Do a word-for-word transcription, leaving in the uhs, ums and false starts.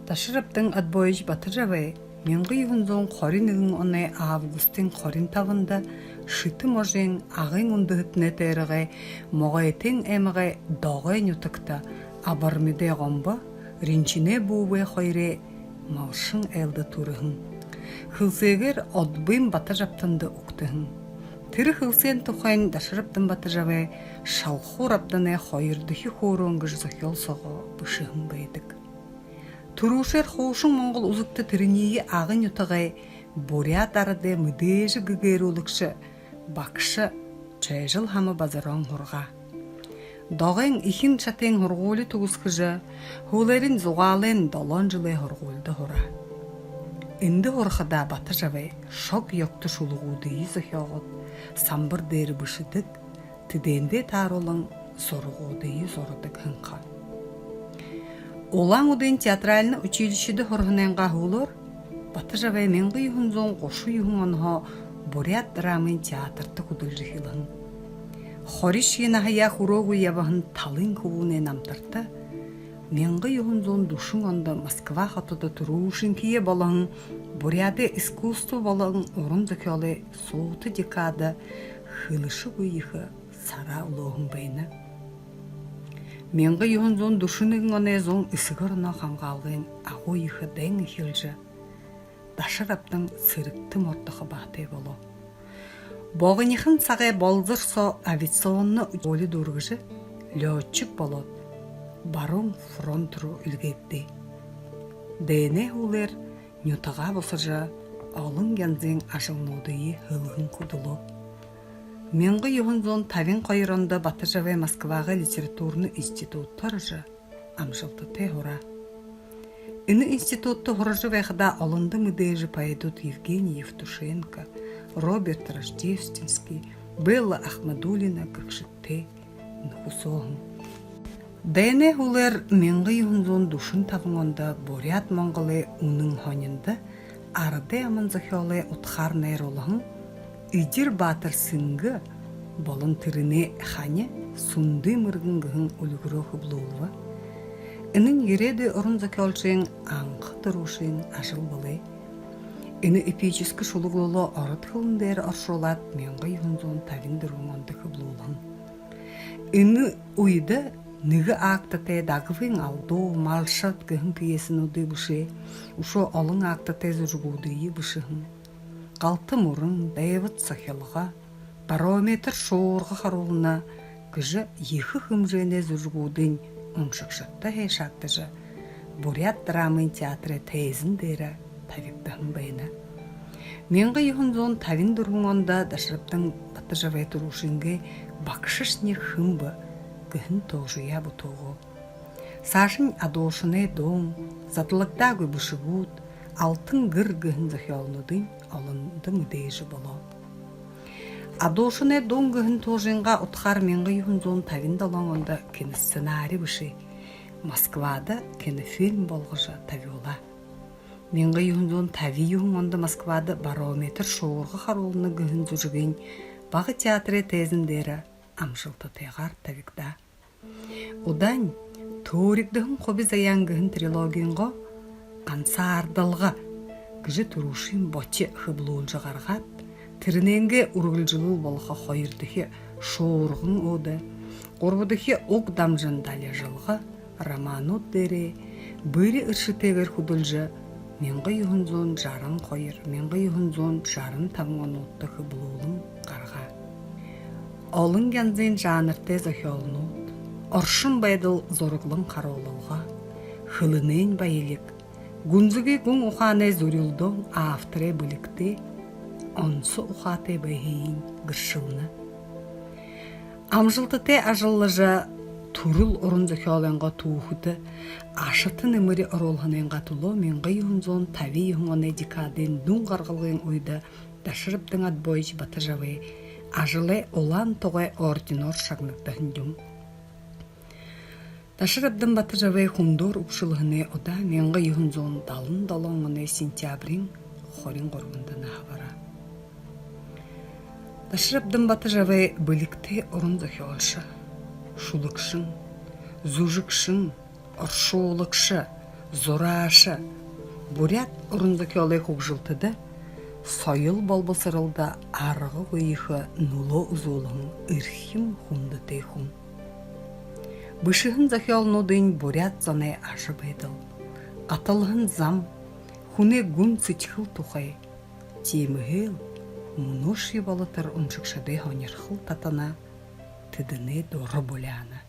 Даширабдан Адбоевич Батожабай мянга юһэн зуун хорин нэгэн оной августын хорин табанда Шэтэ можын Агын үндэһэтэнэй тойрогой Могойтын аймагай Догой нютагта Абармидай Гомбо, Ринчинэй Буубай хоёрой малшан айлда түрэһэн. Хэлсээгээр Одбын Батожабтанда үгтэһэн. Тэрэ хэлсээн тухайнь Даширабдан Батожабай «Шалхуур абданай хоёрдохи хөөрөөн» гэжэ зохёол соогоо бэшэһэн байдаг. Түрүүшээр хуушан монгол үзэгтэ тэрэниие Агын нютагай буряад арадай мэдээжэ гэгээрүүлэгшэ багша Чойжилхама Базарон һургаа. Догойн эхин шатын һургуули түгэсхэжэ, һүүлээрнь Зугаалайн долоон жэлэй һургуулида һураа. Эндэ һурахадаа Батожабай шог ёгто шүлэгүүдые зохёогоод, самбар дээрэ бэшэдэг, тэдээндээ тааруулан зурагуудые зурадаг һэн ха. Улаан-Үдын театральна училищида һураһанайнгаа һүүлээр Батожабай мянга юһэн зуун гушан юһэн онһоо Буряад драмын театрта хүдэлжэ эхилһэн. Хоришье наһаяа хүрөөгүй ябаһан талын хүбүүнэй намтарта мянга юһэн зуун дүшэн ондо Москва хотодо түрүүшынхиеэ болоһон Буряадай искусство болон уран зохёолой суута декада хэлэшэгүй ехэ сараа үлөөһэн байна. Мянга юһэн зуун дүшэн нэгэн оной зун Эсэгэ ороноо хамгаалгын агуу ехэ дайн эхилжэ, Даширабдан сэрэгтэ мордохо баатай болоо. Богонихон сагай болзор соо авиационно һули дүүргэжэ, лётчик болоод, баруун фронт руу эльгээгдээ. Дайнай һүүлээр нютагаа бусажа, олон янзын ажалнуудые һэлгэн хүдэлөө. Мянга юһэн зуун табин хоёр ондо Батожабай Москвагай литературна институдта орожо, амжалтатай һураа. Энэ институдта һуража байхадаа олондо мэдээжэ поэдүүд Евгений Евтушенко, Роберт Рождественский, Белла Ахмадулина гэгшэдтэй нүхэсөө һэн. Дайнай һүүлээр мянга юһэн зуун дүшэн табан ондо Буряад-Монголой үнэн һониндо арадай аман зохёолой удхаар найруулһан «Эдир баатар Сэнгэ» болон тэрэнэй хани «Сүндын мэргэн» гэһэн үльгэрөө хэблүүлбэ. Энэнь ерээдүй уран зохёолшын анха түрүүшын ажал бэлэй. Энэ эпическэ шүлэг лулаа ород хэлэн дээрэ оршуулаад, мянга юһэн зуун табин дүрбэн ондо хэблүүлһэн. Энэ үедэ нэгэ актатай «Дагвын алдуу», «Малшад» гэһэн пьесэнүүдые бэшээ, үшөө олон актатай зүжэгүүдые бэшэһэн. «Галта мүрэн», «Дайбад сохилго», «Барометр шуурга харуулна» гэжэ ехэ хэмжээнэй зүжэгүүдынь уншагшадта һайшаагдажа, Буряад драмын театрай тайзан дээрэ табигдаһан байна. Мянга юһэн зуун табин дүрбэн ондо Даширабдан Батожабай түрүүшынгээ «Багшашни хэн бэ?» гэһэн туужаяа бүтээгээ. Саашань «Адуушанай дуун», «Задлагдаагүй бэшэгүүд», «Алтан гэр» гэһэн зохёолнуудынь олондо мэдээжэ болоо. «Адуушанай дуун» гэһэн туужынгаа удхаар мянга юһэн зуун табин долоон ондо киносценари бэшээ. Москвада кинофильм болгожо табюулаа. Мянга юһэн зуун табин юһэн ондо Москвада «Барометр шуурга харуулна» гэһэн зүжэгынь Бага театрай тайзан дээрэ амжалтатайгаар табигдаа. Удаань «Төөригдэһэн хуби заяан» гэһэн трилогингоо «Гансаардалга» гэжэ түрүүшын боти хэблүүлжэ гаргаад, тэрэнэйнгээ үргэлжэлэл болохо хоёрдохи «Шуурган өөдэ», гурбадахи «Уг дамжан далижалга» романууд дээрээ бүри эршэтэйгээр хүдэлжэ, мянга юһэн зуун жаран хоёр, мянга юһэн зуун жаран табан онуудта хэблүүлэн гаргаа. Олон янзын жанртай зохёолнууд, оршон байдал зураглан харуулалга, хэлэнэйнь баялиг, гүнзэгы гүн ухаанай зүрилдөөн авторай бэлигтэй, онсо ухаатай байһыень гэршэлнэ. Амжалтатай ажаллажа, түрэл уран зохёолойнгоо түүхэдэ ашата нэмэри оруулһанайнгаа түлөө мянга юһэн зуун табин юһэн оной декадын дүн гаргалгын үедэ Даширабдан Адбоевич Батожабай ажалай Улаан Тугай орденоор шагнагдаһан юм. Даширабдан Батожабай хүндөөр үбшэлһэнэй удаа мянга юһэн зуун далан долоон оной сентябриин хорин гурбанда наһа бараа. Даширабдан Батожабай бэлигтэй уран зохёолшо, шүлэгшэн, зүжэгшэн, оршуулагша, Зурааша. Буряад уран зохёолой хүгжэлтэдэ, соёл болбосоролдо аргагүй ехэ нүлөө үзүүлһэн эрхим хүндэтэй хүн. Бэшэһэн зохёолнуудынь буряад зоной ажабайдал, гаталһан зам, хүнэй гүн сэдьхэл тухай. Тиимэһээ л мүнөөшье болотор уншагшадай һонирхол татана, тэдэнэй дура буляана.